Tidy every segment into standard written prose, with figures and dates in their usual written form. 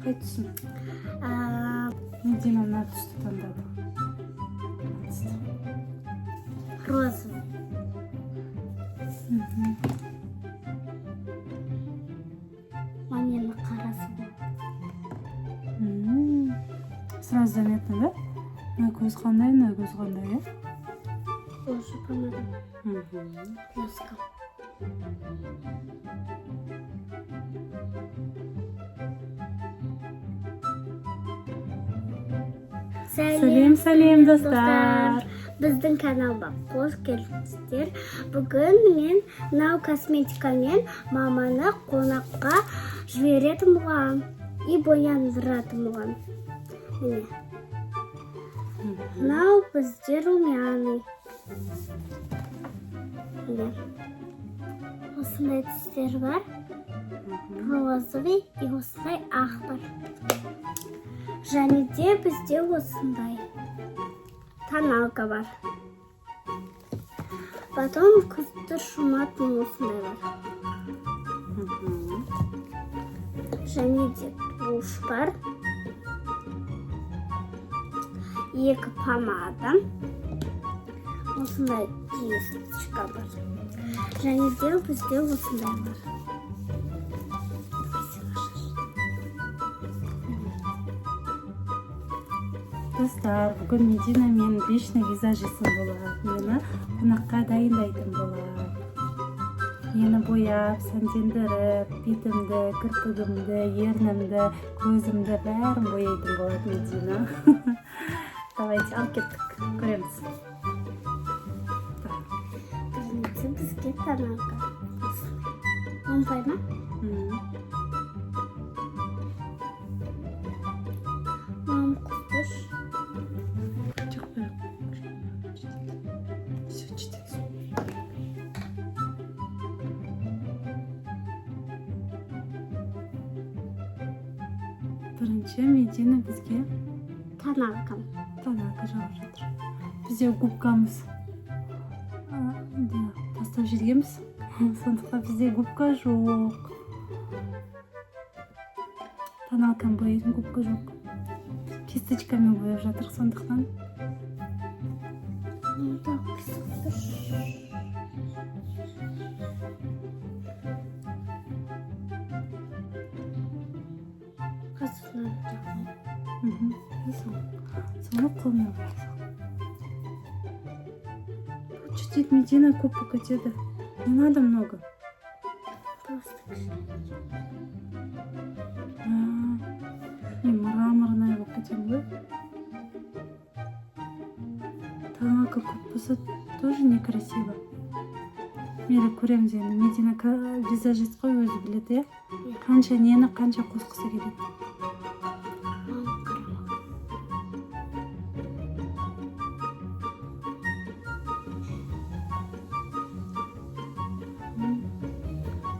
Қай түсін? А, Медина мына түсті таңдады. Мына түсті. Розовый. Мамина қарасы бұл. Сразу заметно, да? Мына көз қандай, мына көз қандай, иә? Тоже помада. Блеска. Сәлем, сәлем, достар! Біздің каналға қош келдіңіздер. Бүгін мен мынау косметикамен маманы қонаққа жіберетін боламын. И бояндыратын боламын. Міне. Мынау бізде румяный. Міне. Осындай түстер бар. Розовый и осындай ақ бар. Және де бізде осындай тоналка бар. Потом көзді жұматын осындай бар. Және де тушь бар. Екі помада. Осындай кисточка бар. Және де бізде осындай бар. Давай сен ашаш. Достар, бүгін Медина менің личный визажистім болады. Мені қонаққа дайындайтын болады. Мені бояп, сәндендіріп, бетімді, кірпігімді, ернімді, көзімді, бәрін бояйтын болады Медина. Давайте, алып кеттік, көреміз. Так. Бірінші бізге тоналка. Оңбай ма? Мам, қосыш. Жоқ, бірақ все жетеді. Бірінші Медина бізге Тоналка. Тоналка жағып жатыр. Бізде губкамыз да, тастап жібергенбіз, сондықтан бізде губка жоқ. Тоналканы бояйтын губка жоқ, кисточкамен бояп жатыр, сондықтан. Ну так, қысып. Қазір мынаны жағамын. Соны қолмен бояй сал. Чуть-чуть, Медина, көп болып кетеді, не надо много. Просто кішкене. А, мен мраморная болып кетемін ғой. Тоналка көп болса, тоже некрасиво. Мейлі, көреміз енді. Медина визажист қой, өзі біледі, иә? Иә. Қанша нені қанша қосқысы келеді. Мам, қарама.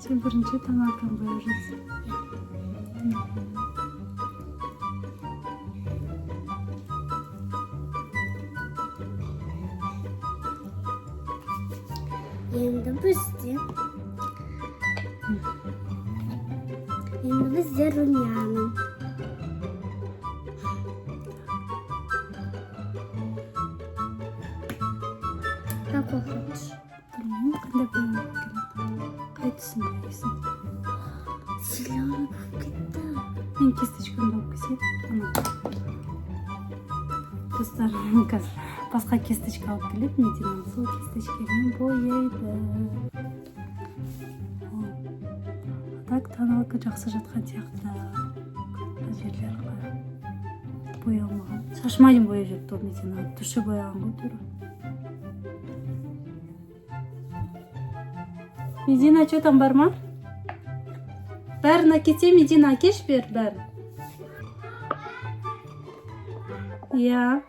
Сен бірінші тоналканы бояп жатсың. Енді бізде румяный. Какой хочешь? Білмеймін, қандай бояу келеді, қай түсін бояйсың? Зеленый болып кетті. Мен кисточкамды алып келсем. Ана, достар, қазір басқа кисточка алып келеді Медина, сол кисточкамен бояйды. О, а так тоналка жақсы жатқан сияқты. Мына жерлері қара боялмаған, шашыма дейін бояп жіберіпті ғой Медина, души бояған ғой тура. Медина, что там, бар ма? Бәрін әкетсе, Медина, әкеш, бер бәрін, иә.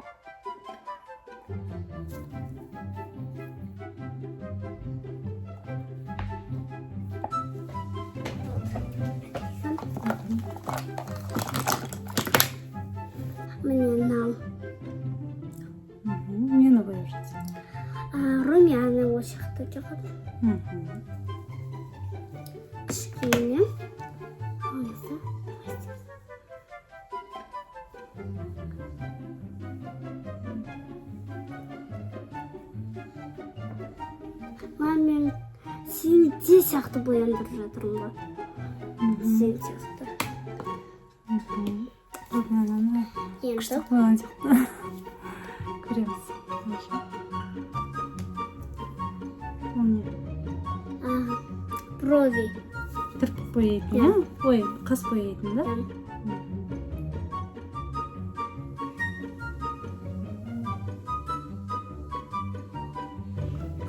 Міне, мынау. Нені бояп жатсың? А, румяный осы жақта жағады. Кішкене. Болмаса. Мам, мен сенде сияқты бояндырып жатырмын ғой. Сен сияқты. Вот мен ана Енді күшті қойған сияқты. Көреміз. Дальше. Ол не? А, брови. Кірпік бояйтын, иә? Ой, қас бояйтын, да? Да.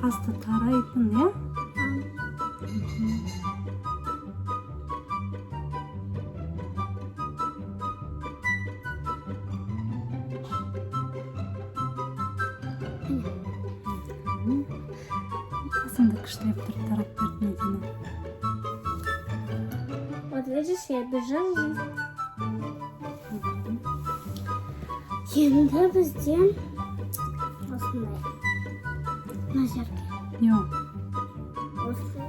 Қасты тарайтын, иә? А, Қасыңды күштілеп тұрып тарап берді Медина. Вот видишь, я бежала жизнь. Енді бізде осындай. Мына жерге. Не ол? Осы.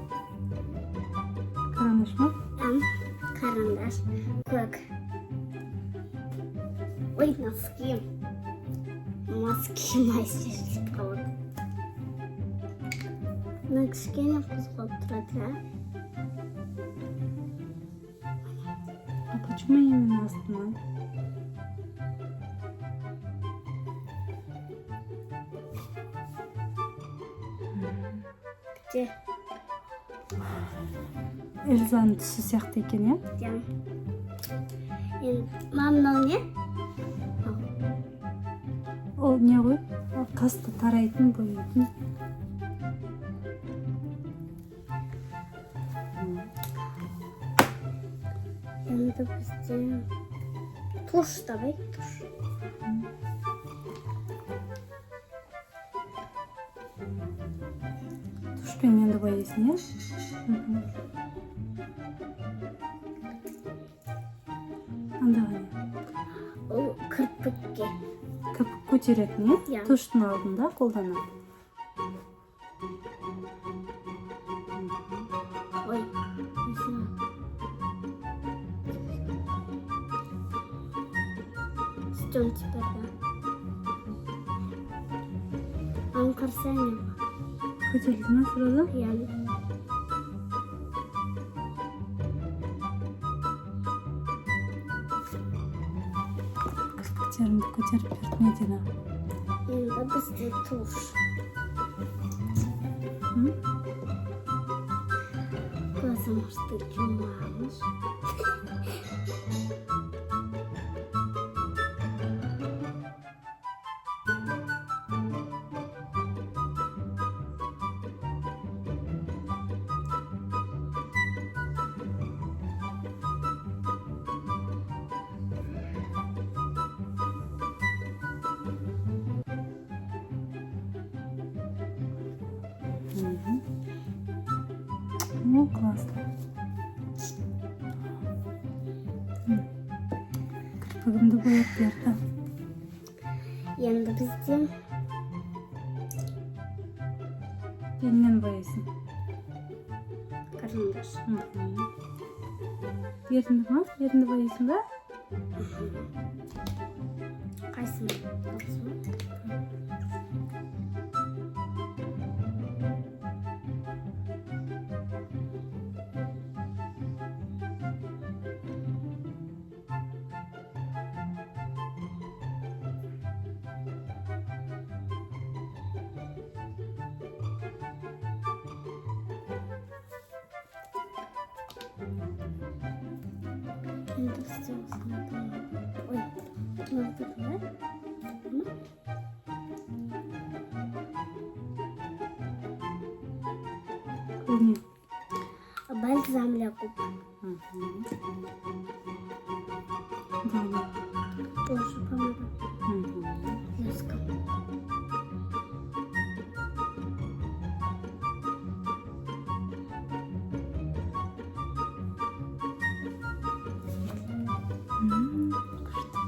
Карандаш ма? Там карандаш көк. Ой, носки. Носки мастер қалады. Мына кішкене қозғалып тұрады, иә? А почему именно астына? Где? Эльзаның түсі сияқты екен, иә? Где? Енді, мам, мынау не? Ол не ғой? Ол қасты тарайтын, бояйтын. Енді бізде тушь, давай тушь. Тушпен енді бояйсың, иә? Андағы не? Ол кірпікке. Кірпік көтеретін, иә? Иә. Туштың алдында қолданады. Ой, не знаю. Ждем теперь, да. Мам, қарасай. Көтерілді ма сразу? Иә. Кірпіктерімді көтеріп берді Медина. Енді бізде тушь. М? Көзімізді жұмамыз. О, классно. Кірпігімді бояп берді. Енді бізде Немен бояйсың? Карандаш. Ерінді ма? Ерінді бояйсың ба? Қайсыны? Осы ма? Енді бізде осындай болады. Ой, мынау қалай? Ма? Ол не? Бальзам для губ. Бұл не? Тоже помада. Блеском. Күшті.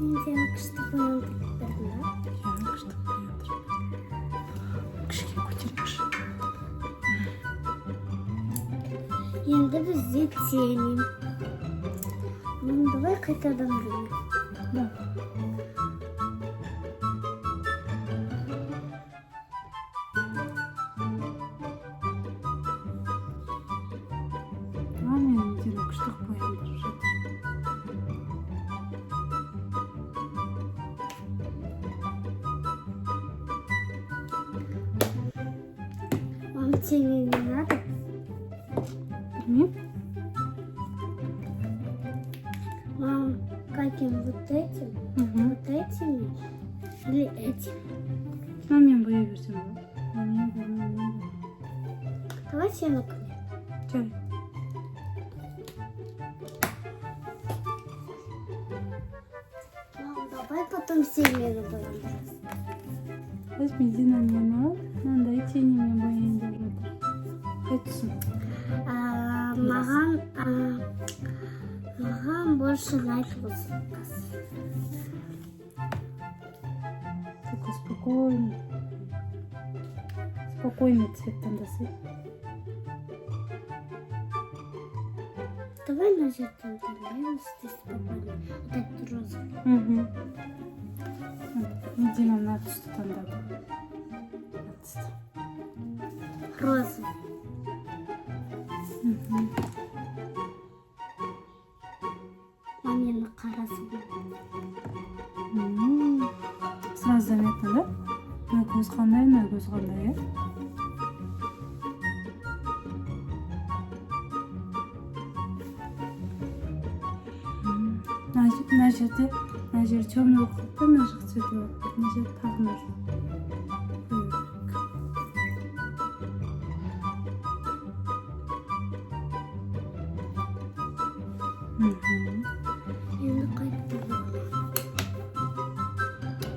Мен сені күшті бояндырып бердім ба? Иә, күшті бояндырып. Кішкене көтерейікші. Енді бізде тени. Ну, давай қайтадан берейік. Да. Тени не надо. Білмеймін. Мам, каким, вот этим? Мхм. Вот этими или этим? Мынамен бояй берсем болады. Мынамен де, мынамен де. Давайте я наклею. Жарайды. Мам, давай потом семена будем. Қазір Медина мені мынандай тенимен бояйын деп жатыр. Қай түсін? А, маған больше ұнайды осы қыз. Такой спокойный. Спокойный цвет таңдасай. Давай на жерден таңдаймыз, ты спокойно. Вот этот розовый. Мхм. Медина мына түсті таңдады. Мына түсті. Розовый. Мхм. Мам, мені қарасы болады. Сразу заметно, да? Мына көз қандай, мына көз қандай, иә? Мына жерде, мына жер темный болып қалыпты, мына жақ светлый болып қалыпты. Мына жерде тағы бір бояу керек. Мхм. Енді қайтты.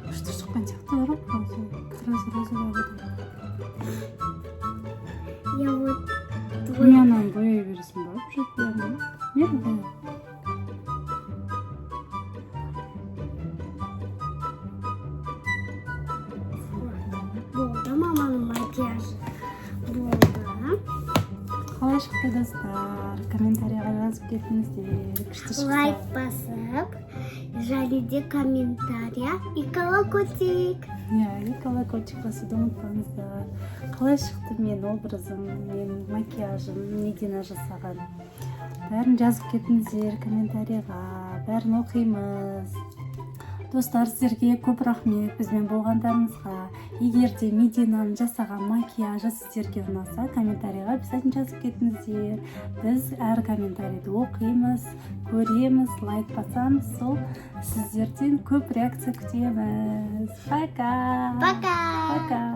Күшті шыққан сияқты ғой, розовый. Как раз розовый ғой. Я вот твой. Румянаны бояй бересің ба? Уже боямай. Мейлі, боя. Болды, маманың макияжы. Болды. Қалай шықты, достар? Комментарийға жазып кетіңіздер. Күшті шықса. Лайк басып, және де комментария и колокольчик. Иә, и колокольчик басуды ұмытпаңыздар. Қалай шықты менің образым, менің макияжым, Медина жасаған? Бәрін жазып кетіңіздер комментарийға, бәрін оқимыз. Достар, сіздерге көп рахмет бізбен болғандарыңызға. Егер де Мединаның жасаған макияжы сіздерге ұнаса, комментарийға обязательно жазып кетіңіздер. Біз әр комментарийді оқимыз, көреміз, лайк басамыз. Сол сіздерден көп реакция күтеміз. Пока. Пока. Пока.